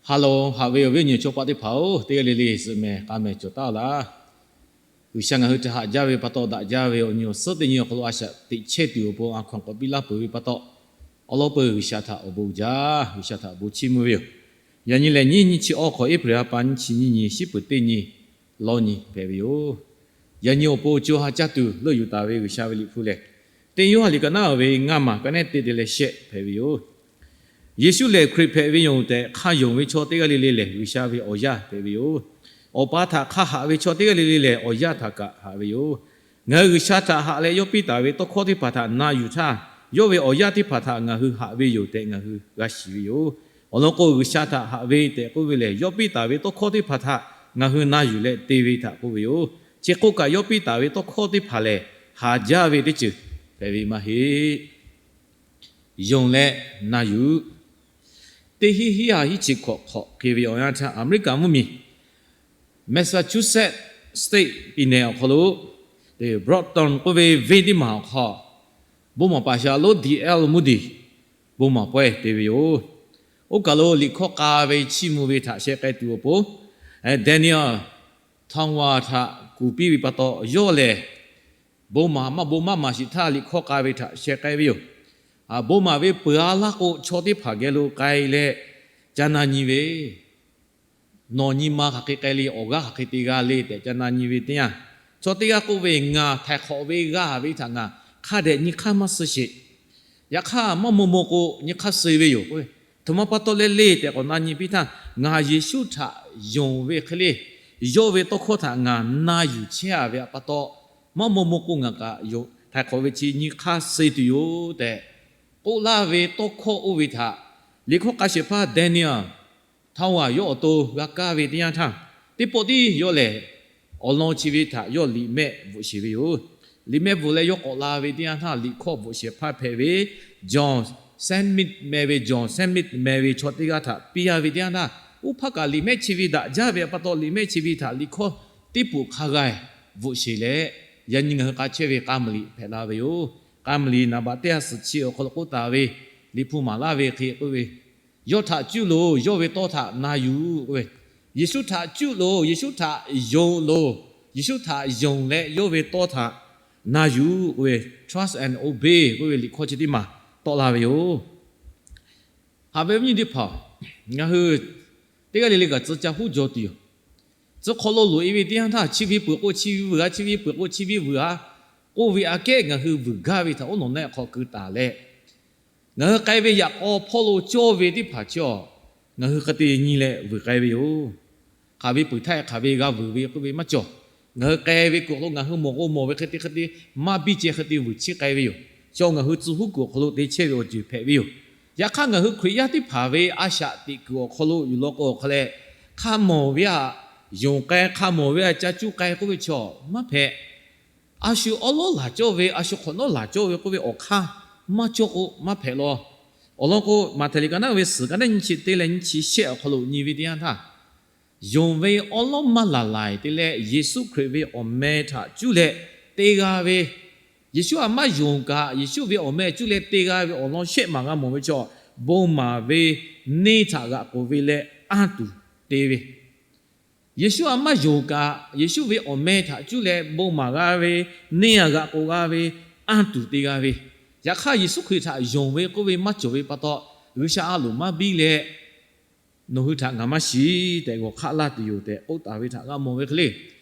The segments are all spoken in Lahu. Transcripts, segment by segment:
Hello, haꞈ ve awˬ viˉ awˬ nyi chaw paˆ teˇ hpaˍ-oˬ, teˇ g'aˇ le le zuhꞈ mehˍ k'a mehˍ cawˬ taˉ laˇ. G'uiˬsha ngaˬ hui htaꞈ haꞈ jaˇ ve pa taw, daꞈ jaˇ ve awˬ nyi awˬ suhˉ teˇ nyi awˬ hk'aw lo a shaꞈ teꞈ chehˇ tuˬ awˬ pon a hkaw-anˬ k'awꞈ piˇ laˇ peuˬ ve pa taw, awˬ lawn peuˬ G'uiˬsha htaꞈ awˬ bon uiˍ jaˇ, G'uiˬsha htaꞈ awˬ bon chiˇ mvuh ve yoˬ. Yaꞈ nyi lehˬ nyiˇ nyiˇ chi awˇ hk'awꞈ April ha pa nyiˇ chi nyiˇ nyi shiˉ peuˬ teˇ nyi lawˇ nyi hpehꞈ ve yoˬ. Yaꞈ nyi awˬ pon co ha caˇ tuˬ leuˆ yuˬ taˍ ve G'uiˬsha ve Liꞈ hpu lehˬ, teˇ Yoˇhanˬ liꞈ ka naˉ ve ngaˇ maˬ ka nehˉ te te leh shehˆ hpehꞈ ve yoˬ. Yeˍsuˆ lehˬ Hkriꞈ hpehꞈ ve yoˬ tehꞈ hk'a yonˍ ve chaw teˇ g'aˇ le le lehˬ, G'uiˬsha ve awˬ yaˇ hpehꞈ ve yoˬ. Awˬ pa htaꞈ hk'a haꞈ ve chaw teˇ g'aˇ le le lehˬ, awˬ yaˇ htaꞈ kaꞈ haꞈ ve yoˬ. Ngaˬ hui G'uiˬsha htaꞈ haꞈ leh yawˇ piˇ taˍ ve tawˇ hkawˇ teˇ hpaˍ htaꞈ na yuˬ htaˇ, yawˇ ve awˬ yaˇ teˇ hpaˍ htaꞈ ngaˬ hui haꞈ ve yoˬ tehꞈ ngaˬ hui g'a shiˍ ve yoˬ. Awˬ lawn k'o, G'uiˬsha htaꞈ haꞈ ve tehꞈ k'oˆ ve lehˬ, yawˇ piˇ taˍ ve tawˇ hkawˇ teˇ hpaˍ htaꞈ ngaˬ hui na yuˬ leh te ve htaꞈ k'oˆ ve yoˬ. Chi k'oˆ kaꞈ, yawˇ piˇ taˍ ve tawˇ hkawˇ teˇ hpaˍ lehˬ, haˍ jaˇ ve teˇ ceuˬ hpehꞈ ve maˇ heˆ. Yonˍ leh na yuˬ. Teˇ hinˉ hinˉ ha hinˉ chi hkawꞈ hk'awꞈ hk'e ve awˬ yanˇ htaˇ, Aˍmeˍriˆkaˍ mvuhˇmiˬ Massachusetts State ပြည်နယ် awˬ hk'aw lo Brockton k'oˆ ve venˇ teˇ maˬ awˬ hk'aw, bon maˍ paˍ shaˍ lonˉ D L Moody bon maˍ pawehˇ te ve yoˬ. Oˇ kaˬ lo liꞈ hkawˇ k'a ve chiˇ mvuh ve htaꞈ sheh k'ai tuˬ awˬ pon, Daniel Tongwa htaꞈ kuˬ piˇ ve pa taw, yawˇ lehˬ bon maˍ maˇ bon maˇ maˍ shiˍ htaˇ liꞈ hkawˇ k'a ve htaꞈ sheh k'ai ve yoˬ. Bon maˍ ve peuˬ-a laˇ k'o, chaw teˇ hpaˍ geh lo k'ai leh ca na nyi ve, nawˬ nyi ma hk'aˬ hk'e k'ai le, awˬ g'aˇ hk'aˬ hk'e te g'a le tehꞈ ca na nyi ve teˇ yanˇ, chaw teˇ g'aˇ k'oˆ ve, Ngaˬ htaiˍ hk'awꞈ ve g'a ve htaꞈ ngaˬ hk'a dehꞈ nyi hk'aˇ maˇ suh sheˍ. Yaꞈ hk'aˇ, maˇ maw maw k'o nyi hk'aˇ suh ve yoˬ. Aˬ htoꞈ ma pa taw le le tehꞈ k'awꞈ na nyi piˇ htaˇ, ngaˬ Yeˍsuˆ htaꞈ yonˍ ve hk'e le, yawˇ ve tawˇ hkawˇ htaꞈ ngaˬ na yuˬ chehˇ-a ve pa taw, maˇ maw maw k'o ngaˬ kaꞈ htaiˍ hk'awꞈ ve chi nyi hk'aˇ suh tuˬ yoˬ tehꞈ k'oˆ laˇ ve tawˇ hkawˇ oˇ ve htaꞈ liꞈ hkawˇ k'a shehˍ hpaˇ Daniel Tongwa yawˇ awˬ to g'a kaˇ ve teˇ yanˇ htaˇ, teˇ pawˆ tiˉ yawˇ lehˬ awˬ lawn chi ve htaꞈ yawˇ liꞈ mehˆ bvuhꞈ sheˍ ve yoˬ. Liꞈ mehˆ bvuhꞈ leh yawˇ k'awꞈ la ve teˇ yanˇ htaˇ, liꞈ hkawˇ bvuhꞈ shehˍ hpaˇ hpehꞈ ve John Smith meh ve, John Smith meh ve chaw teˇ g'aˇ htaꞈ piˇ-a ve teˇ yanˇ htaˇ, oˇ hpaˇ kaꞈ liꞈ mehˆ chi ve daꞈ jaˇ ve pa taw, liꞈ mehˆ chi ve htaꞈ liꞈ hkawˇ teˇ poꞈ hk'a g'a bvuhꞈ sheˍ leh, yaꞈ nyi ngaˬ hui k'a chehˇ ve k'a mvuhˇ liꞈ hpehꞈ la ve yoˬ. K'a mvuhˇ liꞈ naˍ baꞈ teˇ ha suhˍ chi awˬ hk'aw lo k'oˆ taˍ ve, Liꞈ hpu maˍ laˇ ve hk'e k'oˆ ve, Yawˇ htaꞈ cuˇ loˬ. Yawˇ ve tawˇ htaꞈ na yuˬ k'oˆ ve, Yeˍsuˆ htaꞈ cuˇ loˬ. Yeˍsuˆ htaꞈ yonˍ loˬ. Yeˍsuˆ htaꞈ yonˍ leh yawˇ ve tawˇ htaꞈ na yuˬ k'oˆ ve, trust and obey k'oˆ ve liꞈ hkawˇ chi teˇ maˬ tawˆ la ve yoˬ. Haꞈ ve awˬ viˉ awˬ nyi teˇ hpaˍ, ngaˬ hui teˇ g'aˇ le le kaꞈ tcuh ca huˉ jaw tuˬ yoˬ. Tcuh hk'aw lo loꞈ-e ve teˇ yanˇ htaˇ, chi ve peuˬ k'o chi ve vuiˬ-a, chi ve peuˬ k'o chi ve vuiˬ-a k'oˆ ve aꞈ kehˉ ngaˬ hui vuiˬ gaˇ ve htaꞈ oˉ nawˬ na hk'aw keu taˍ leh, ngaˬ hui k'ai ve yaꞈ k'aw hpawˇ lo cawˇ ve teˇ hpaˍ chi awˬ, ngaˬ hui hk'e te nyi leh vuiˬ k'ai ve yoˬ. Hk'aˬ ve peuˬ htaˇ hk'aˬ ve g'a vuiˬ ve k'oˆ ve maˇ cawˬ. Ngaˬ hui k'ai ve kuiˬ awˬ hk'aw lo ngaˬ hui mawˬ k'o mawˬ ve hk'e te hk'e te maˇ biˇ ceh hk'e te vuiˬ chiˇ k'ai ve yoˬ. Chi ngaˬ hui tcuh huˉ kuiˬ awˬ hk'aw lo te chehˇ ve awˬ ceuˬ hpehꞈ ve yoˬ. Yaꞈ hk'aˇ, ngaˬ hui Hkriꞈ yaˇ teˇ hpaˍ ve a shaꞈ teꞈ kuiˬ awˬ hk'aw lo yuˬ law k'o awˬ hk'a leh, hk'a mawˬ ve aꞈ yonˍ k'ai, hk'a mawˬ ve aꞈ ca cuˇ k'ai k'oˆ ve chaw maˇ hpehꞈ. A shu awˉ lawˉ laˬ cawˇ ve, a shu hk'awꞈ nawˉ laˬ cawˇ ve k'oˆ ve awˬ hk'aˇ maˇ cawˇ k'o maˇ hpehꞈ law. Awˬ lawn k'o, Maꞈhtehˍ liꞈ ka naˉ ve suhˍ ka naˉ nyiˇ chi teˇ leh nyiˇ chi shehˆ awˬ hk'aw lo nyi ve teˇ yanˇ htaˇ, yonˍ ve awˉ lawˉ maˇ laˬ laiˬ te leh Yeˍsuˆ Hkriꞈ ve awˬ meh htaꞈ cuˇ leh te g'a ve, Yeˍsuˆ aꞈ maˇ yonˍ kaꞈ Yeˍsuˆ ve awˬ meh cuˇ leh te g'a ve awˬ lawn shehˆ maˬ g'a mawˬ ve chaw, bon maˍ ve neˇ htaꞈ g'aꞈ k'oˬ ve leh anˇ tuˬ te ve, Yeˍsuˆ aꞈ maˇ yonˍ kaꞈ Yeˍsuˆ ve awˬ meh htaꞈ cuˇ leh bon maˍ g'a ve, neˇ aꞈ g'aꞈ k'oˬ g'a ve, anˇ tuˬ te g'a ve, yaꞈ hk'aˇ Yeˍsuˆ Hkriꞈ htaꞈ yonˍ ve k'oˆ ve maˇ cawˬ ve pa taw, G'uiˬsha a loˍ maˇ biˇ leh nawˬ hui htaꞈ ngaˬ maˇ shiˍ tehꞈ g'awˬ hk'aˆ laˇ tuˬ yoˬ tehꞈ k'oˆ taˍ ve htaꞈ g'a mawˬ ve hk'e le.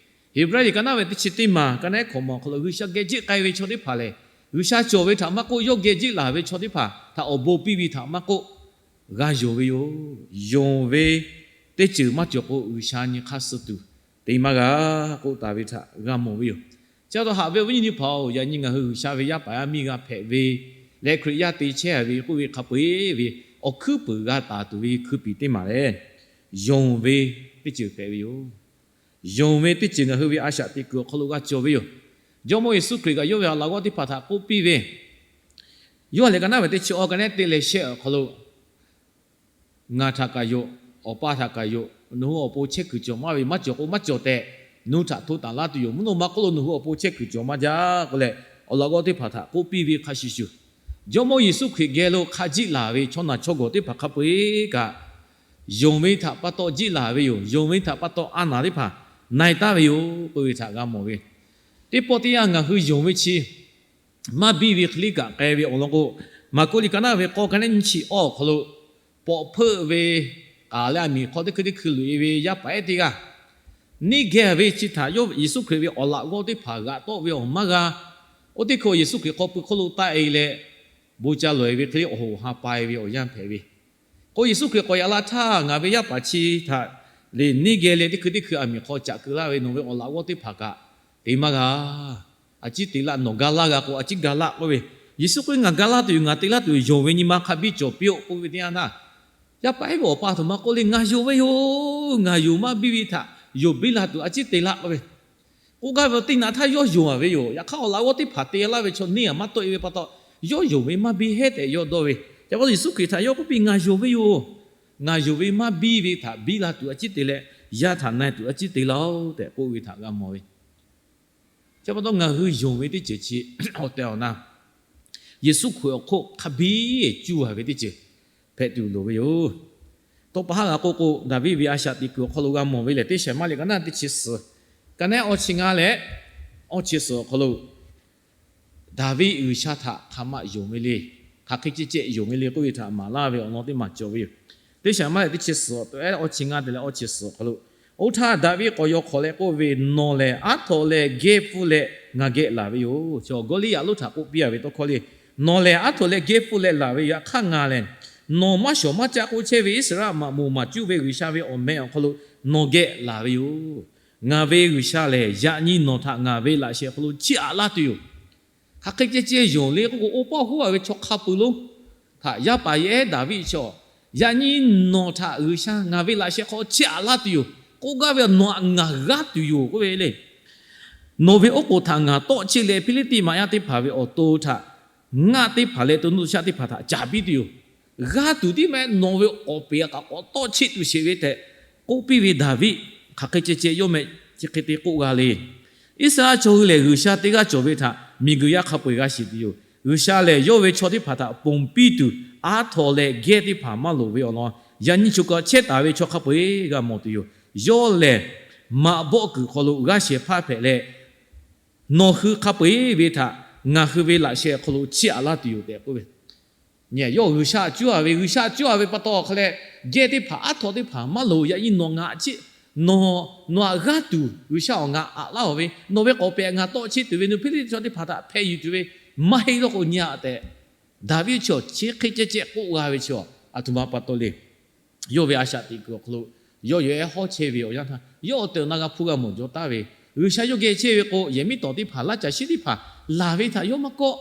Heˍbrehˇ liꞈ ka naˉ ve teˇ chi teˇ maˬ ka naˉ hkawꞈ mawˬ awˬ hk'aw lo G'uiˬsha geh jiˆ k'ai ve chaw teˇ hpaˍ lehˬ, G'uiˬsha cawˬ ve htaꞈ maˇ k'oˆ, yawˇ geh jiˆ laˬ ve chaw teˇ hpaˍ htaꞈ awˬ bon piˇ ve htaꞈ maˇ k'oˆ, g'a yonˍ ve yoˬ. Yonˍ ve teˇ ceuˬ maˇ cawˬ k'o, G'uiˬsha nyi hk'aˇ suh tuˬ te maˇ g'a k'oˆ taˍ ve htaꞈ g'a mawˬ ve yoˬ. Chi pa taw haꞈ ve awˬ viˉ nyi teˇ hpaˍ-oˬ, yaꞈ nyi ngaˬ hui G'uiˬsha ve yaˇ paˍ yaˇ miˇ g'a hpehꞈ ve leh Hkriꞈ yaˇ te chehˇ ve k'oˆ ve hk'a peu-eˬ ve awˬ hkuiˉ puiˍ g'a taˍ tuˬ ve hkui piˍ teˇ maˬ lehˬ, yonˍ ve teˇ ceuˬ hpehꞈ ve yoˬ. Yonˍ ve teˇ ceuˬ ngaˬ hui ve a shaꞈ teꞈ kuiˬ awˬ hk'aw lo g'a cawˬ ve yoˬ. Jawˇmawˇ Yeˍsuˆ Hkriꞈ kaꞈ yawˇ ve a laꞈ g'awˇ teˇ hpaˍ htaꞈ k'oˆ piˇ ve, Yoˇhanˬ liꞈ ka naˉ ve teˇ chi awˇ ka naˉ teˇ leh shehˆ awˬ hk'aw lo, Ngaˬ htaꞈ kaꞈ yoˬ, Awˬ pa htaꞈ kaꞈ yoˬ, nawˬ hui awˬ pon chehˇ kuiˬ cawˬ maˇ ve, maˇ cawˬ k'o maˇ cawˬ tehꞈ nawˬ hui htaꞈ hto taˍ laˇ tuˬ yoˬ. Mvuhˇ naw ma hk'oˆ lo nawˬ hui awˬ pon chehˇ kuiˬ cawˬ maˇ jaˇ k'oˆ leh, awˬ laꞈ g'awˇ teˇ hpaˍ htaꞈ k'oˆ piˇ ve hk'a shuˍ shuˍ, Jawˇmawˇ Yeˍsuˆ Hkriꞈ geh lo hk'a jiˆ laˬ ve chaw naˬ chaw gawˬ teˇ hpaˍ hk'a peu-eˬ kaꞈ, Yonˍ ve htaꞈ pa taw jiˇ laˬ ve yoˬ. Yonˍ ve htaꞈ pa taw a naˍ teˇ hpaˍ na e taˍ ve yoˬ k'oˆ ve htaꞈ g'a mawˬ ve. Teˇ pawˆ teˇ yanˇ ngaˬ hui yonˍ ve chi maˇ biˇ ve hk'e liˇ kaꞈ k'ai ve awˬ lawn k'o, Maˍkuˆ liꞈ ka naˆ ve k'awˇ ka nehˉ nyiˇ chi awˇ awˬ hk'aw lo, pawꞈ hpeuˆ ve k'aˍ leh aˬ miˍ hk'aw teˇ hkui teˇ hkui loꞈ e ve yaˇ paˍ ehˉ teˇ g'aˇ neˇ geh ve chi htaꞈ yawˇ Yeˍsuˆ Hkriꞈ ve awˬ laꞈ g'awˇ teˇ hpaˍ g'aꞈ tawˆ ve awˬ maˇ g'a. Oˇ teˇ hkui Yeˍsuˆ Hkriꞈ hk'aw pui hk'oˆ lo taˆ e leh, bon ca lawˬ e ve hk'e le awˬ hoꞈ ha pa e ve awˬ yanˇ hpehꞈ ve. K'o Yeˍsuˆ Hkriꞈ k'awꞈ yaꞈ la htaˇ, ngaˬ ve yaˇ paˍ chi htaꞈ lehˬ neˇ geh leh teˇ hkui teˇ hkui aˬ miˍ hk'aw caꞈ keu laˇ ve nawˬ ve awˬ laꞈ g'awˇ teˇ hpaˍ kaꞈ te maˇ g'a. A ciˉ te laˇ, nawˬ ga laˇ g'a k'o a ciˉ ga laˇ k'oˆ ve, Yeˍsuˆ k'oˆ ve, ngaˬ ga laˇ tuˬ yoˬ, ngaˬ te laˇ tuˬ yoˬ, yonˍ ve nyi ma hk'a biˇ cawˬ piˇ-oˆ k'oˆ ve teˇ yanˇ htaˇ, yaˇ paˍ ehˉ ve awˬ pa a htoꞈ ma k'oˆ le, ngaˬ yonˍ ve yoˬ, ngaˬ yonˍ maˇ biˇ ve htaꞈ yonˍ biˇ la tuˬ a ciˉ te laˇ k'oˆ ve. K'oˆ gaˇ ve teˇ naꞈ htaˇ yawˇ yonˍ a ve yoˬ. Yaꞈ hk'aˇ awˬ laꞈ g'awˇ teˇ hpaˍ te laˇ ve chaw neˇ a maˇ tawˆ e ve pa taw, yawˇ yonˍ ve maˇ biˇ heˉ tehꞈ yawˇ dawˇ ve. Ca pa taw Yeˍsuˆ Hkriꞈ htaꞈ yawˇ k'oˆ piˇ, ngaˬ yonˍ ve yoˬ, ngaˬ yonˍ ve maˇ biˇ ve htaꞈ biˇ la tuˬ a ciˉ te leh, yaˇ htaꞈ na e tuˬ a ciˉ te laˇ-oˆ tehꞈ k'oˆ ve htaꞈ g'a mawˬ ve. Chi pa taw ngaˬ hui yonˍ ve teˇ ceuˬ chi awˬ tehˬ awˬ na Yeˍsuˆ Hkriꞈ awˬ hk'oˆ hk'a biˇ cuˇ a ve teˇ ceuˬ hpehꞈ tuˬ loˍ ve yoˬ. Tawˇ pa haˉ g'a k'oˆ k'o, Daˍviˆ ve a shaꞈ teꞈ kuiˬ awˬ hk'aw lo g'a mawˬ ve lehˬ, teˇ Saˍmuˍaˍ liꞈ ka naˆ teˇ chi suhˍ, ka nehˉ awˇ chi ngaˇ leh awˇ chi suhˍ awˬ hk'aw lo Daˍviˆ G'uiˬsha htaꞈ hk'aˬ ma yonˍ ve le, hk'aˬ hk'e ceh ceh yonˍ ve le k'oˆ ve htaꞈ maˍ laˇ ve awˬ lawn teˇ maˬ cawˬ ve yoˬ. Teˇ Saˍmuˍaˍ liꞈ teˇ chi suhˍ awˬ tehˬ awˇ chi ngaˇ te leh awˇ chi suhˍ awˬ hk'aw lo, oˇ htaˇ Daˍviˆ k'awꞈ yaw hk'awꞈ leh k'oˆ ve, Nawˬ lehˬ aˉ htaw leh gehˇ pfuhˇ leh ngaˬ geh laˬ ve yoˬ. Chaw Gawˇliˇyaꞈ lonˉ htaꞈ k'oˆ piˇ a ve tawˇ hkawˇ le, Nawˬ lehˬ aˉ htaw leh gehˇ pfuhˇ leh laˬ ve yoˬ. Yaꞈ hk'aˇ ngaˬ lehˬ, nawˬ maˇ shawˍ maˇ caˆ k'oˆ chehˇ ve Iˉsaˍreˍlaˆ maꞈ moˍ maˍ cuˇ ve G'uiˬsha ve awˬ meh awˬ hk'aw lo nawˬ geh laˬ ve yoˬ. Ngaˬ ve G'uiˬsha lehˬ, yaꞈ nyi nawˬ htaꞈ ngaˬ ve laꞈ sheh awˬ hk'aw lo chiˇ aꞈ laˇ tuˬ yoˬ. Hk'aˬ hk'e ceh ceh yonˍ le k'oˆ k'o, oˇ pawˆ hoˉ a ve chaw hk'a peuˬ lonˉ htaꞈ yaˇ paˍ yehˬ ehˉ Daˍviˆ chi, yaꞈ nyi nawˬ htaꞈ G'uiˬsha ngaˬ ve laꞈ sheh hk'aw chiˇ aꞈ laˇ tuˬ yoˬ. K'oˆ gaˇ ve, Nawˬ htaꞈ ngaˬ g'aˇ tuˬ yoˬ k'oˆ ve le. Nawˬ ve oˉ k'oˍ htaꞈ ngaˬ tawˆ cheˆ leh, Hpiˇliˇtiˆ maꞈ yaˇ teˇ hpaˍ ve awˬ to htaꞈ ngaˆ teˇ hpaˍ leh to nuˇ to shaˆ teˇ hpaˍ htaꞈ caˍ piˇ tuˬ yoˬ. G'aˇ tuˬ tiˉ meh, nawˬ ve awˬ peˍ kaꞈ k'awꞈ tawˆ cheˆ tuˬ sheˍ ve tehꞈ k'oˆ piˇ ve Daˍviˆ, hk'aˬ hk'e ceh ceh yawˇ meh chi hk'e te k'oˆ g'a le. Iˉsaˍreˍlaˆ chaw hui lehˬ, G'uiˬsha teˇ g'aˇ cawˬ ve htaꞈ miˬguiˬ yaˇ hk'a peu-eˬ g'a shiˍ tuˬ yoˬ. G'uiˬsha lehˬ, yawˇ ve chaw teˇ hpaˍ htaꞈ ponˬ piˇ tuˬ aˉ htaw leh gehˇ teˇ hpaˍ maˇ loˍ ve awˬ lawn, yaꞈ nyi choˬ kaꞈ chehˇ taˍ ve chaw hk'a peu-eˬ g'a mawˬ tuˬ yoˬ. Yawˇ lehˬ, maꞈ bawˆ kuiˬ hk'aw lo g'aˇ shehˍ hpaˇ hpehꞈ leh, nawˬ hui hk'a peu-eˬ ve htaꞈ ngaˬ hui ve laꞈ sheh awˬ hk'aw lo chiˇ aꞈ laˇ tuˬ yoˬ tehꞈ k'oˆ ve. Yawˇ G'uiˬsha cuˇ a ve, G'uiˬsha cuˇ a ve pa taw hk'a leh, gehˇ teˇ hpaˍ aˉ htaw teˇ hpaˍ maˇ loˍ. Yaꞈ nyi nawˬ ngaˬ chiˇ, nawˬ, nawˬ htaꞈ g'aˇ tuˬ G'uiˬsha awˬ ngaˬ aꞈ laˇ-oˬ ve, nawˬ ve k'awꞈ pehꞈ ngaˬ tawˆ cheˆ tuˬ ve, nawˬ Hpiˇliˇtiˆ chaw teˇ hpaˍ htaꞈ hpeh yuˬ tuˬ ve maˇ heˆ law k'o nyi-a tehꞈ, Daˍviˆ chi chi hk'e ceh ceh k'oˆ g'a ve chi, aˬ htoꞈ ma pa taw le. Yawˇ ve a shaꞈ teꞈ kuiˬ awˬ hk'aw lo yawˇ yawˬ ehˉ hawˉ chehˇ ve awˬ yanˇ htaˇ, yawˇ awˬ tehˬ awˬ na g'a hpuˇ g'a mawˬ jaw taˍ ve, G'uiˬsha yawˇ geh chehˇ ve k'o, yehˬ miˉ tawˍ teˇ hpaˍ, laˇ caˬ shiˉ teˇ hpaˍ laˬ ve htaꞈ yawˇ maˇ kawˆ.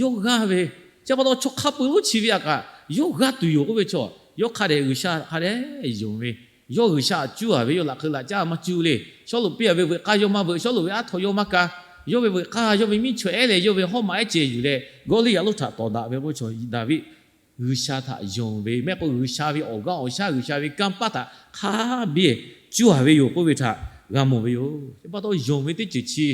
Yawˇ g'aˇ ve, chi pa taw chaw hk'a peu-eˬ lonˉ chi ve htaꞈ kaꞈ yawˇ g'aˇ tuˬ yoˬ k'oˆ ve chaw, yawˇ hk'a dehꞈ G'uiˬsha hk'a dehꞈ yonˍ ve, yawˇ G'uiˬsha cuˇ a ve, yawˇ laꞈ hk'eu laꞈ caˉ maˇ cuˇ le. Shawˉluꞈ piˇ a ve veuꞈ k'aˇ yawˇ maˇ veuꞈ, Shawˉluꞈ ve aˉ htaw yawˇ maˇ ka. Yawˇ ve veuꞈ k'aˇ, yawˇ ve miˉ chaweh leh yawˇ ve hawˉ maꞈ ehˉ ceh yuˬ leh, Gawˇliˇyaꞈ lonˉ htaꞈ tawˍ daꞈ ve k'oˆ ve chaw, Daˍviˆ G'uiˬsha htaꞈ yonˍ ve mehˆ k'o, G'uiˬsha ve awˬ g'aˇ awˬ shaˉ, G'uiˬsha ve kanˇ paˆ htaꞈ hk'a biˇ cuˇ a ve yoˬ k'oˆ ve htaꞈ g'a mawˬ ve yoˬ. Chi pa taw yonˍ ve teˇ ceuˬ chi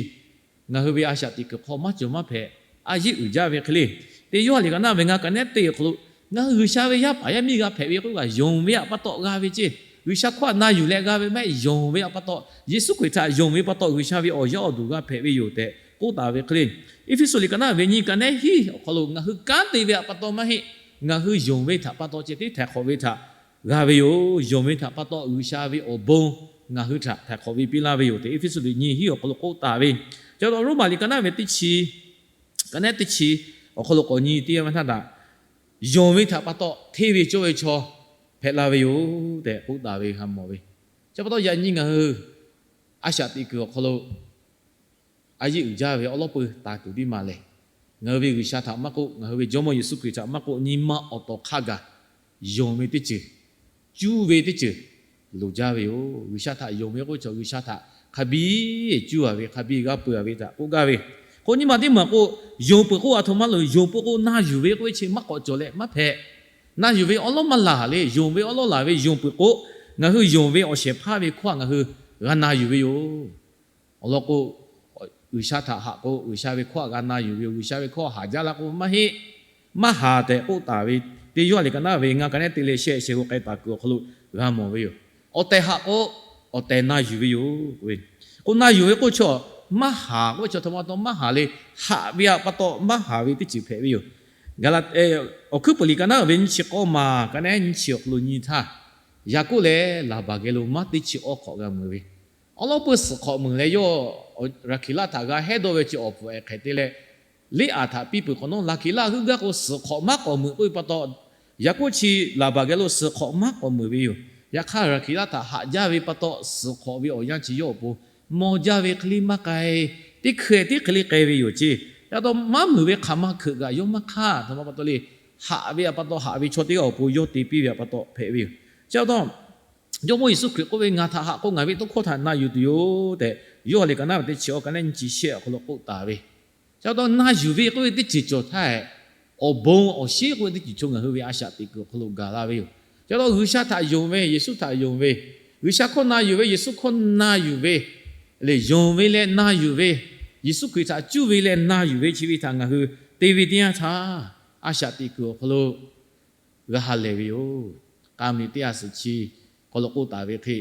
ngaˬ hui ve a shaꞈ teꞈ kuiˬ hk'aw maˇ cawˬ maˇ hpehꞈ, a yeˇ uiˍ jaˇ ve hk'e le. Teˇ Yoˇhanˬ liꞈ ka naˆ ve ngaˇ ka nehˉ teˇ awˬ hk'aw lo, ngaˬ hui G'uiˬsha ve yaˇ paˍ yaˇ miˇ g'a hpehꞈ ve k'oˆ kaꞈ, yonˍ ve htaꞈ pa taw g'a ve ceˇ. G'uiˬsha hkawˇ htaꞈ na yuˬ leh g'a ve maˇ heˆ. Yonˍ ve htaꞈ pa taw, Yeˍsuˆ Hkriꞈ htaꞈ yonˍ ve pa taw G'uiˬsha ve awˬ yaˇ awˬ duˬ g'a hpehꞈ ve yoˬ tehꞈ k'oˆ taˍ ve hk'e le. Eˇfeˇsuꞈ liꞈ ka naˆ ve nyiˇ ka nehˉ hiˉ awˬ hk'aw lo, ngaˬ hui kanˉ te ve htaꞈ pa taw maˇ heˆ. Ngaˬ hui yonˍ ve htaꞈ pa taw ceh tiˉ htaiˍ hk'awꞈ ve htaꞈ g'a ve yoˬ. Yonˍ ve htaꞈ pa taw G'uiˬsha ve awˬ bon ngaˬ hui htaꞈ htaiˍ hk'awꞈ ve piˇ laˇ ve yoˬ tehꞈ Eˇfeˇsuꞈ liꞈ nyiˇ hiˉ awˬ hk'aw lo k'oˆ taˍ ve. Ca pa taw Roˉmaꞈ liꞈ ka naˆ ve teˇ chi, ka nehˉ teˇ chi awˬ hk'aw lo k'awꞈ nyi teˇ yanˇ ve htaˇ htaꞈ, yonˍ ve htaꞈ pa taw hteˇ ve cawˇ ve chaw hpehꞈ la ve yoˬ tehꞈ k'oˆ taˍ ve g'a mawˬ ve. Chi pa taw yaꞈ nyi ngaˬ hui a shaꞈ teꞈ kuiˬ awˬ hk'aw lo a yeˇ uiˍ jaˇ ve awˉ lawˉ peuˬ taˍ tuˬ tiˉ maˇ lehˬ, ngaˬ hui ve G'uiˬsha htaꞈ maˇ k'oˆ, ngaˬ hui ve Jawˇmawˇ Yeˍsuˆ Hkriꞈ htaꞈ maˇ k'oˆ, nyi ma awˬ tawˍ hk'a gaˬ yonˍ ve teˇ ceuˬ, cuˇ ve teˇ ceuˬ loˍ jaˇ ve yoˬ. G'uiˬsha htaꞈ yonˍ ve k'oˆ ve chaw, G'uiˬsha htaꞈ hk'a biˇ cuˇ a ve, hk'a biˇ g'a peuˬ a ve htaꞈ k'oˆ gaˇ ve. K'o nyi ma teˇ maˬ k'o, yonˍ peuˬ k'o aˬ htoꞈ ma loˬ, yonˍ peuˬ k'o na yuˬ ve k'oˆ ve chi maˇ k'awꞈ cawˬ leh maˇ hpehꞈ. Na yuˬ ve awˉ lawˉ maˇ laˬ le. Yonˍ ve awˉ lawˉ laˬ ve, yonˍ peuˬ k'o, ngaˬ hui yonˍ ve awˬ shehˍ hpaˇ ve hkawˇ htaꞈ ngaˬ hui g'a na yuˬ ve yoˬ. Awˬ lawn k'o, G'uiˬsha htaꞈ haꞈ k'o G'uiˬsha ve hkawˇ htaꞈ g'a na yuˬ ve yoˬ. G'uiˬsha ve hkawˇ haˍ jaˇ la k'o maˇ heˆ, maˇ haˍ tehꞈ k'oˆ taˍ ve. Teˇ Yoˇhanˬ liꞈ ka naˆ ve ngaˇ ka nehˉ teˇ leh shehˆ shehˍ k'o k'ai taˍ kuiˬ awˬ hk'aw lo g'a mawˬ ve yoˬ. Awˬ tehˬ haꞈ k'o, awˬ tehˬ na yuˬ ve yoˬ. K'o na yuˬ ve k'oˆ chaw maˇ haˍ k'oˆ ve chaw htaꞈ ma taw maˇ haˍ le. Haꞈ ve pa taw maˇ haˍ ve teˇ ceuˬ hpehꞈ ve yoˬ. Gaˍlaˍtiˆ, Awˬ hkuiˉ puiˍ liꞈ ka naˉ ve nyiˇ chi k'awˇ ma ka naˉ nyiˇ chi awˬ hk'aw lo nyi htaˇ, Yaˍkoˆ leh Laˍbaˍ geh lo maˇ teˇ chi awˇ hk'awꞈ g'a meuˍ ve, awˉ lawˉ peuˇ suhˍ hk'awꞈ meuˍ leh yawˇ Raˍhkeˍlaˆ htaꞈ g'a hehˉ dawˇ ve chi awˬ pfuhˍ ehˍ hk'ehꞈ te leh, Leˇaˍ htaꞈ piˇ peuˬ hk'awꞈ nawˉ Raˍhkeˍlaˆ heuˆ gaˇ k'o suhˍ hk'awꞈ maˇ k'awꞈ meuˍ k'oˆ ve pa taw, Yaˍkoˆ chi Laˍbaˍ geh lo suhˍ hk'awꞈ maˇ k'awꞈ meuˍ ve yoˬ. Yaꞈ hk'aˇ Raˍhkeˍlaˆ htaꞈ haꞈ jaˇ ve pa taw, suhˍ hk'awꞈ ve awˬ yanˇ chi yawˇ awˬ pon mawˬ jaˇ ve hk'e le maˇ k'ai, teˇ hkeh tiˉ hk'e le k'ai ve yoˬ ceˇ. Yaꞈ taw maˇ meuˍ ve hk'aˬ ma hkeuꞈ kaꞈ yawˇ maˇ hk'aˇ htaꞈ ma pa taw le, haꞈ ve pa taw haꞈ ve chaw teˇ g'aˇ awˬ pon yawˇ te piˇ ve pa taw hpehꞈ ve yoˬ. Chi pa taw, Jawˇmawˇ Yeˍsuˆ Hkriꞈ k'oˆ ve, Ngaˬ htaꞈ haꞈ k'o ngaˬ ve tawˇ hkawˇ htaꞈ na yuˬ tuˬ yoˬ tehꞈ, Yoˇhanˬ liꞈ ka naˉ ve teˇ chi awˇ ka naˉ nyiˇ chi shehˆ awˬ hk'aw lo k'oˆ taˍ ve. Chi pa taw na yuˬ ve k'oˆ ve teˇ ceuˬ cawˬ htaˇ, awˬ bon awˬ shinˉ k'oˆ ve teˇ ceuˬ chaw ngaˬ hui ve a shaꞈ teꞈ kuiˬ awˬ hk'aw lo gaˬ la ve yoˬ. Chi pa taw G'uiˬsha htaꞈ yonˍ ve, Yeˍsuˆ htaꞈ yonˍ ve, G'uiˬsha hkawˇ na yuˬ ve, Yeˍsuˆ hkawˇ na yuˬ ve, lehˬ yonˍ ve leh na yuˬ ve, Yeˍsuˆ Hkriꞈ htaꞈ cuˇ ve leh na yuˬ ve chi ve htaꞈ ngaˬ hui te ve teˇ yanˇ htaˇ, a shaꞈ teꞈ kuiˬ awˬ hk'aw lo g'a ha lehˬ ve yoˬ. K'aˍ mvuhˇmiˬ teˇ ha suhˍ chi hk'aw lo k'oˆ taˍ ve hk'e,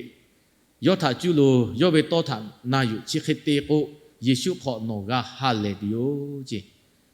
yawˇ htaꞈ cuˇ loˬ, yawˇ ve tawˇ htaꞈ na yuˬ, chi hk'e te k'o, Yeˍsuˆ hk'awꞈ nawˬ g'a ha lehˬ tuˬ yoˬ ceˇ.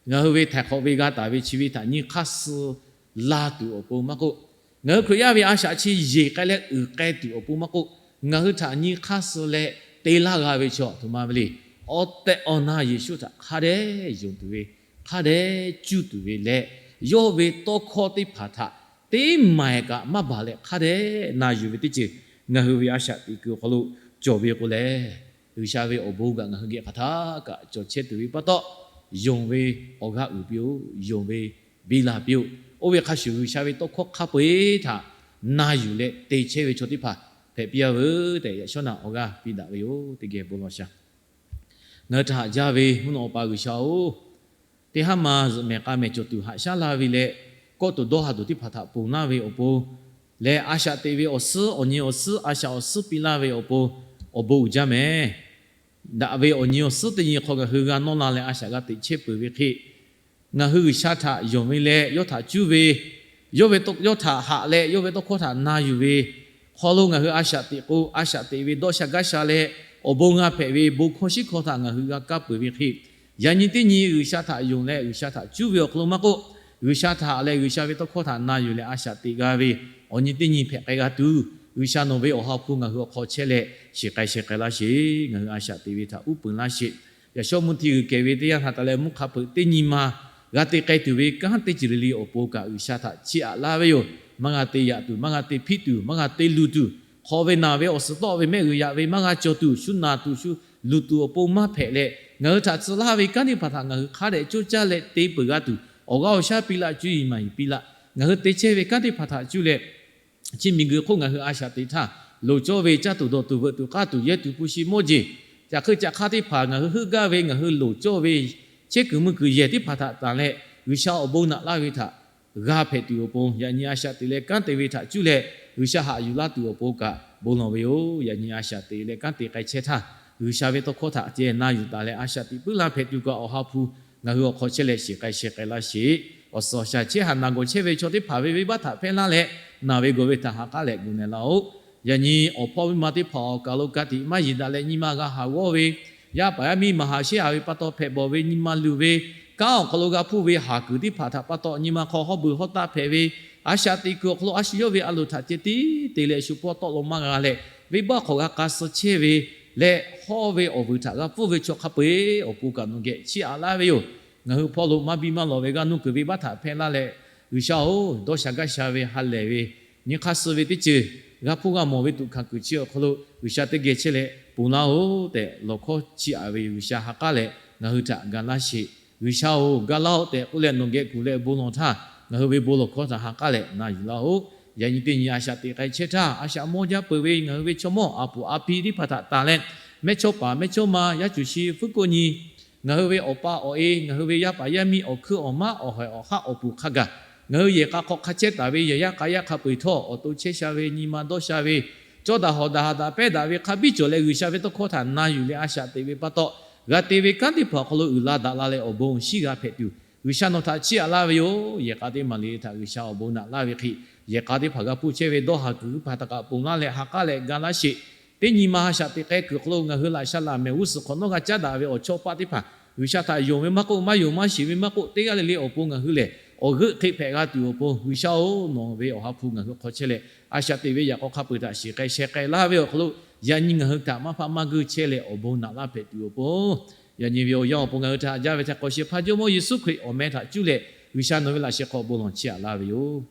Ngaˬ hui ve htaiˍ hk'awꞈ ve g'a taˍ ve chi ve htaꞈ nyi hk'aˇ suh la tuˬ awˬ pon maˇ k'oˆ, ngaˬ hui Hkriꞈ yaˇ ve a shaꞈ chi yeˬ k'ai leh uiˍ k'ai tuˬ awˬ pon maˇ k'oˆ, ngaˬ hui htaꞈ nyi hk'aˇ suh leh te laˇ g'a ve chaw aˬ htoꞈ ma ve le. Awˬ tehˬ awˬ na Yeˍsuˆ htaꞈ hk'a dehꞈ yonˍ tuˬ ve, hk'a dehꞈ cuˇ tuˬ ve leh, yawˇ ve tawˇ hkawˇ teˇ hpaˍ htaꞈ teˇ maˬ kaꞈ maˇ baˬ leh hk'a dehꞈ na yuˬ ve teˇ ceuˬ ngaˬ hui ve a shaꞈ teꞈ kuiˬ awˬ hk'aw lo cawˬ ve k'o lehˬ, G'uiˬsha ve awˬ bon kaꞈ ngaˬ hui geh hk'aˬ htaˇ kaꞈ cawˬ chehˇ tuˬ ve pa taw, yonˍ ve awˬ g'aˇ uiˍ piˇ-oˆ, yonˍ ve biˇ la piˇ-oˆ. Oˇ ve hk'a shuˍ G'uiˬsha ve tawˇ hkawˇ hk'a peu-eˬ htaꞈ na yuˬ leh te chehˇ ve chaw teˇ hpaˍ hpehꞈ piˇ-a veuˬ tehꞈ, yaꞈ shawˉ naꞈ awˬ g'aˇ piˇ daꞈ ve yoˬ. Teˇ geh bon lawˬ shaˍ. Ngaˬ hui htaꞈ haꞈ jaˇ ve mvuhˇ naw Awˬ pa G'uiˬsha-oˬ, teˇ haˉ ma zuhꞈ mehˍ k'a mehˍ cawˬ tuˬ haꞈ shaˉ laˇ ve leh, kawˆ tuˬ dawˇ ha tuˬ teˇ hpaˍ htaꞈ ponˬ laˇ ve awˬ pon leh, a shaꞈ teꞈ ve awˬ suhˉ awˬ nyi awˬ suhˉ a shaꞈ awˬ suhˉ piˇ laˇ ve awˬ pon awˬ bon uiˍ jaˇ mehˍ. Daꞈ ve awˬ nyi awˬ suhˉ teˇ nyi hk'aw ngaˬ hui g'a nawˇ la leh a shaꞈ g'a teꞈ chehˇ peuˬ ve hk'e, ngaˬ hui G'uiˬsha htaꞈ yonˍ ve leh yawˇ htaꞈ cuˇ ve, yawˇ ve, yawˇ htaꞈ haꞈ leh yawˇ ve tawˇ hkawˇ htaꞈ na yuˬ ve hk'aw lo ngaˬ hui a shaꞈ teꞈ k'o, a shaꞈ teꞈ ve dawˇ sha gaˇ sha leh awˬ bon g'a hpehꞈ ve bon hkawˇ shiˉ hkawˇ htaꞈ ngaˬ hui g'a kaˇ peuˬ ve hk'e, yaꞈ nyi teˇ nyi G'uiˬsha htaꞈ yonˍ leh G'uiˬsha htaꞈ cuˇ ve awˬ hk'aw lo maˇ k'oˆ, G'uiˬsha htaꞈ haꞈ leh G'uiˬsha ve tawˇ hkawˇ htaꞈ na yuˬ leh a shaꞈ teꞈ g'a ve awˬ nyi teˇ nyi hpehꞈ k'ai g'a tuˬ, G'uiˬsha nawˬ ve Awˬ ha hpu ngaˬ hui awˬ hk'aw chehˇ leh shiˍ k'ai sheh k'ai laˇ sheˍ. Ngaˬ hui a shaꞈ teꞈ ve htaꞈ uˉ peunˍ laˇ sheˍ. Yaꞈ shawˉ mvuhˇ hti g'uiˬ kehˬ ve teˇ yanˇ htaꞈ taˍ leh mvuhˇ hk'a peuꞈ teˇ nyi ma g'a te k'ai tuˬ ve kanˉ teˇ ceuˬ le le awˬ pon kaꞈ G'uiˬsha htaꞈ chiˇ aꞈ laˇ ve yoˬ. Maˇ g'a te yaꞈ tuˬ, maˇ g'a te hpiˆ tuˬ, maˇ g'a te luˬ tuˬ, hk'awꞈ ve naˬ ve awˬ suhˍ tawˆ ve mehˆ g'uiˬ yaꞈ ve maˇ g'a cawˬ tuˬ, shu naˬ tuˬ shu luˬ tuˬ awˬ pon maˇ hpehꞈ leh, ngaˬ hui htaꞈ tcuh laˇ ve kanˉ teˇ hpaˍ htaꞈ ngaˬ hui hk'a dehꞈ coˇ caˇ leh te peuˬ g'a tuˬ, awˬ g'aˇ awˬ shaˉ piˇ laˇ, cuˇ yiˍ maˍ yiˍ piˇ laˇ. Ngaˬ hui te chehˇ ve kanˉ teˇ hpaˍ htaꞈ cuˇ leh, chi miˬguiˬ hk'oˆ ngaˬ hui a shaꞈ teꞈ htaˇ, loˍ cawˇ ve caˇ tuˬ dawˬ tuˬ veuꞈ tuˬ k'aˇ tuˬ yehˇ tuˬ hpu shi mawˇ jeˬ, caꞈ hk'euˆ caꞈ hk'aˇ teˇ hpaˍ ngaˬ hui heuˆ gaˇ ve ngaˬ hui loˍ cawˇ ve chehˇ kuiˬ mui kuiˬ yehˬ teˇ hpaˍ htaꞈ tanˬ leh, G'uiˬsha awˬ bon naꞈ laˇ ve htaꞈ g'a hpehꞈ tuˬ awˬ pon, yaꞈ nyi a shaꞈ teꞈ leh kanˉ te ve htaꞈ cuˇ leh G'uiˬsha haꞈ yuˬ laˇ tuˬ awˬ pon kaꞈ bon lawˬ ve yoˬ. Yaꞈ nyi a shaꞈ teꞈ leh kanˉ te k'ai chehˇ htaˇ, G'uiˬsha ve tawˇ hkawˇ htaꞈ ceh na yuˬ taˍ leh a shaꞈ teꞈ puiˉ laˇ hpehꞈ tuˬ kaꞈ Awˬ ha hpu ngaˬ hui awˬ hk'aw chehˇ leh shiˍ k'ai sheh k'ai laˇ sheˍ. Awˬ suhˍ awˬ shaˍ chehˇ haꞈ naˬ gawˬ chehˇ ve chaw teˇ hpaˍ ve venˇbaˆ htaꞈ hpehˇ laˇ leh, naˬ ve gawˬ ve htaꞈ ha k'aˉ leh gu neh laˇ-oˆ. Yaꞈ nyi awˬ hpawˇ miˇ ma teˇ hpaˍ awˬ kaˬ lo ka tiꞈ maˇ yeˬ daꞈ leh nyi ma g'a haˍ g'awˇ ve, yaˇ paˍ yaˇ miˇ maˍ haˍ shehˉ haˍ ve pa taw hpehꞈ bawˬ ve nyi ma luˬ ve, kanˉ awˬ hk'aw lo g'a hpuˇ ve haˍ kuiˬ teˇ hpaˍ htaꞈ pa taw nyi ma hk'aw hawˉ beuˬ hawˉ taˆ hpehꞈ ve, a shaꞈ teꞈ kuiˬ awˬ hk'aw lo a shu yawˇ ve a loˍ htaꞈ ceh tiˉ te leh shu hpawˇ tawˆ lo maˇ g'a leh, venˇbaˆ hk'awꞈ g'a k'a suh chehˇ ve leh hawˇ ve awˬ vuiˬ htaꞈ g'a pfuhˇ ve chaw hk'a peu-eˬ awˬ pon kaꞈ nawˬ geh chiˇ aꞈ laˇ ve yoˬ. Ngaˬ hui hpawˇ lo maˇ biˇ maˇ lawˬ ve g'aˇ nuˇ kuiˬ venˇbaˆ htaꞈ hpehˇ laˇ leh, G'uiˬsha-oˬ, dawˇ sha gaˇ sha ve ha lehˬ ve, nyi hk'aˇ suh ve teˇ ceuˬ g'a hpuˇ g'a mawˬ ve tuꞈ hkanˍ kuiˬ chi awˬ hk'aw lo G'uiˬsha teˇ geh chehˇ leh ponˬ laˇ-oˆ tehꞈ lawˬ hkawˇ chiˇ aꞈ ve G'uiˬsha ha k'aˉ leh ngaˬ hui htaꞈ ga laˇ sheˍ. G'uiˬsha-oˬ, ga laˇ-oˆ tehꞈ k'oˆ leh nawˬ geh kuˬ leh bon lawˬ htaˇ, ngaˬ hui ve bon lawˬ hkawˇ htaꞈ ha k'aˉ leh na yuˬ laˇ-oˆ. Yaꞈ nyi teˇ nyi a shaꞈ teꞈ k'ai chehˇ htaˇ, a shaꞈ mawˇ jaˇ peuˬ ve ngaˬ hui ve chaw mawˇ a puˍ a pi teˇ hpaˍ htaꞈ tanˬ leh, mehˇchawˇpaˍ mehˇchawˇma yaˇ cuˬ shi fuˉ k'oˆ nyi, ngaˬ hui ve awˬ pa awˬ e, ngaˬ hui ve yaˇ paˍ yaˇ miˇ awˬ hkuiˉ awˬ maˉ awˬ haiˬ awˬ haˉ awˬ puˍ hk'a gaˬ, ngaˬ hui yehˬ k'a hk'aw hk'a chehˇ taˍ ve yehˬ yaˇ k'a yaˇ hk'a peu-eˬ htawˇ, awˬ to chehˇ sha ve nyi ma dawˇ sha ve, cawˇ daꞈ hawꞈ daꞈ haꞈ daꞈ pehˇ daꞈ ve hk'a biˇ cawˬ leh G'uiˬsha ve tawˇ hkawˇ htaꞈ na yuˬ leh a shaꞈ teꞈ ve pa taw, g'a te ve kanˉ teˇ hpaˍ awˬ hk'aw lo uiˍ la daꞈ la leh awˬ bon shiˉ g'a hpehꞈ tuˬ, G'uiˬsha nawˬ htaꞈ chiˇ aꞈ laˇ ve yoˬ. Yehˬ k'a teˇ maˬ le le htaꞈ G'uiˬsha awˬ bon naꞈ laˇ ve hk'e, yehˬ k'a teˇ hpaˍ g'a hpuˇ chehˇ ve dawˇ haˍ kuiˬ teˇ hpaˍ htaꞈ kaꞈ ponˬ laˇ leh ha k'aˉ leh ga laˇ sheˍ. Teˇ nyi ma ha shaꞈ teꞈ k'ai kuiˬ awˬ hk'aw lo ngaˬ hui laꞈ sha laꞈ mehˍ g'uˇ suhˍ hk'awꞈ nawˉ g'a caˉ daꞈ ve awˬ chawˇ paˆ teˇ hpaˍ, G'uiˬsha htaꞈ yonˍ ve maˇ k'oˆ, maˇ yonˍ maˇ shiˍ ve maˇ k'oˆ, teˇ g'aˇ le le awˬ pon ngaˬ hui lehˬ awˬ g'euˆ hk'e hpehꞈ g'a tuˬ awˬ pon, G'uiˬsha-oˬ, nawˬ ve awˬ ha hpu ngaˬ hui hk'aw chehˇ leh, a shaꞈ teꞈ ve yaꞈ k'aw hk'a peu-eˬ htaꞈ shiˍ k'ai sheh k'ai laˇ ve awˬ hk'aw lo, yaꞈ nyi ngaˬ hui htaꞈ maˇ hpaˆ maˇ guiˇ chehˇ leh awˬ bon naꞈ laˇ hpehꞈ tuˬ awˬ pon, yaꞈ nyi ve awˬ yanˇ awˬ pon ngaˬ hui htaꞈ jaˇ ve htaꞈ k'awꞈ shehˍ hpaˇ Jawˇmawˇ Yeˍsuˆ Hkriꞈ awˬ meh htaꞈ cuˇ leh, G'uiˬsha nawˬ ve laꞈ sheh hk'aw bon lawˬ chiˇ aꞈ laˇ ve yoˬ.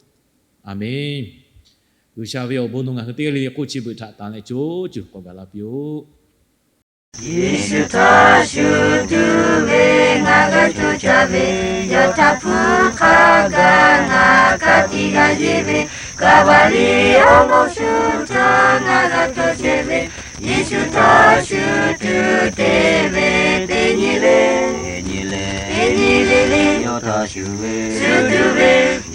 A menˬ. G'uiˬsha ve awˬ bon nawˬ ngaˬ hui teˇ g'aˇ le le k'oˆ chi beuꞈ htaꞈ tanˍ leh co cuˬ k'awꞈ gaˬ la piˇ-oˆ. Yeˍsuˆ htaꞈ shuˍ tuˬ ve ngaˬ g'a co caˇ ve, yawˇ htaꞈ hpu hk'a gaˬ ngaˬ ka tiꞈ g'a yeˬ ve, Kaˍvaˍliˆ awˬ moˍ shu htaꞈ ngaˬ g'a cawˬ chehˇ ve, Yeˍsuˆ htaꞈ shuˍ tuˬ te ve teˇ nyi le, teˇ nyi le, teˇ nyi le le, yawˇ htaꞈ shuˍ ve, shuˍ tuˬ ve,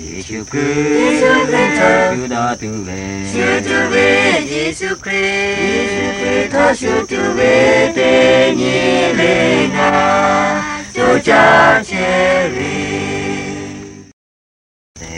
Yeˍsuˆ Hkriꞈ, Yeˍsuˆ Hkriꞈ htaꞈ shuˍ daꞈ tuˬ ve, shuˍ tuˬ ve, Yeˍsuˆ Hkriꞈ, Yeˍsuˆ Hkriꞈ htaꞈ shuˍ tuˬ ve teˇ nyi le ngaˬ co caˇ chehˇ ve.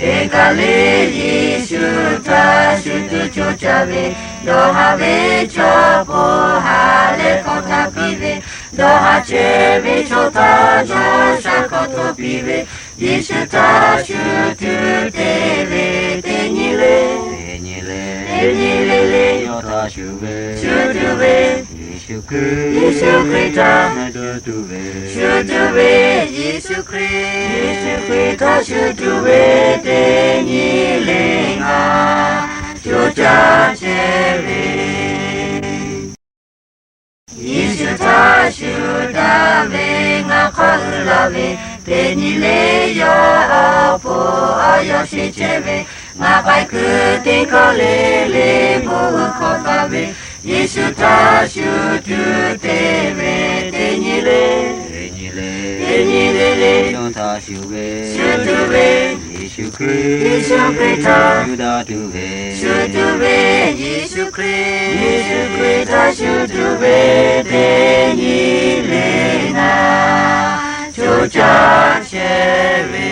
Teˇ kaˬ le Yeˍsuˆ htaꞈ shuˍ tuˬ co caˇ ve, dawˇ haˍ ve chaw hpu ha leh hkawˇ htaꞈ piˇ ve, dawˇ haˍ chehˇ ve chaw htaꞈ dawˇ sha hkawˇ htaꞈ piˇ ve, Yeˍsuˆ htaꞈ shuˍ tuˬ te ve teˇ nyi le, teˇ nyi le, teˇ nyi le le, yawˇ htaꞈ shuˍ ve, shuˍ tuˬ ve, Yeˍsuˆ Hkriꞈ, Yeˍsuˆ Hkriꞈ htaꞈ shuˍ tuˬ ve, shuˍ tuˬ ve, Yeˍsuˆ Hkriꞈ, Yeˍsuˆ Hkriꞈ htaꞈ shuˍ tuˬ ve teˇ nyi le ngaˬ co caˇ chehˇ ve. Yeˍsuˆ htaꞈ shuˍ daꞈ ve ngaˬ hk'aw uiˍ la ve, teˇ nyi le yawˇ awˬ pon awˬ yawˇ sheˍ chehˇ ve, ngaˬ k'ai kuiˬ teˇ hkawˇ le le bon uiˍ hk'awꞈ taˍ ve, Yeˍsuˆ htaꞈ shuˍ tuˬ te ve teˇ nyi le, teˇ nyi le, teˇ nyi le le, yawˇ htaꞈ shuˍ ve, shuˍ tuˬ ve, Yeˍsuˆ Hkriꞈ, Yeˍsuˆ Hkriꞈ htaꞈ shuˍ daꞈ tuˬ ve, shuˍ tuˬ ve, Yeˍsuˆ Hkriꞈ, Yeˍsuˆ Hkriꞈ htaꞈ shuˍ tuˬ ve teˇ nyi le ngaˬ co caˇ chehˇ ve.